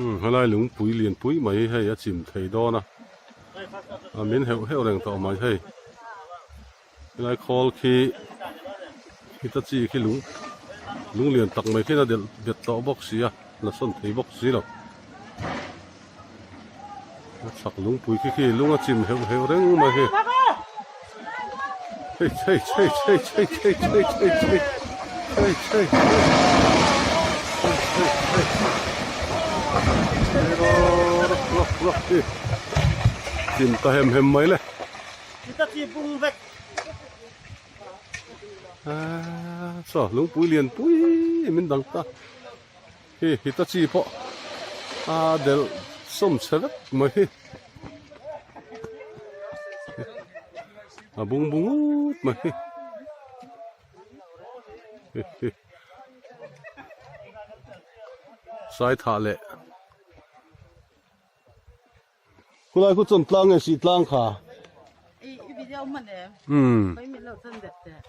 Umm helai lungpui lianpui mai hi hei a chim thei dawn a a min heuh heuh reng tawh mai hei helai khawl khi khita chi khi lung lung lian tak mai khian a delh bet tawh bawk si a la sawn thei bawk si lo a chhak lungpui khi khi lung a chim heuh heuh reng mai hei hei hei hei hei hei hei hei hei hei hei hei hei hei hei chim ta hem hem mai le saw lungpui lian pui min dang ta. Hi Hitachi pawh a delh sawm chhe vek mai hi a bung bung ut mai hi hi sai thah leh khulai khu chuan tlang nge sih tlang kha I video hman em? Umm. Mai min lo chan det teh.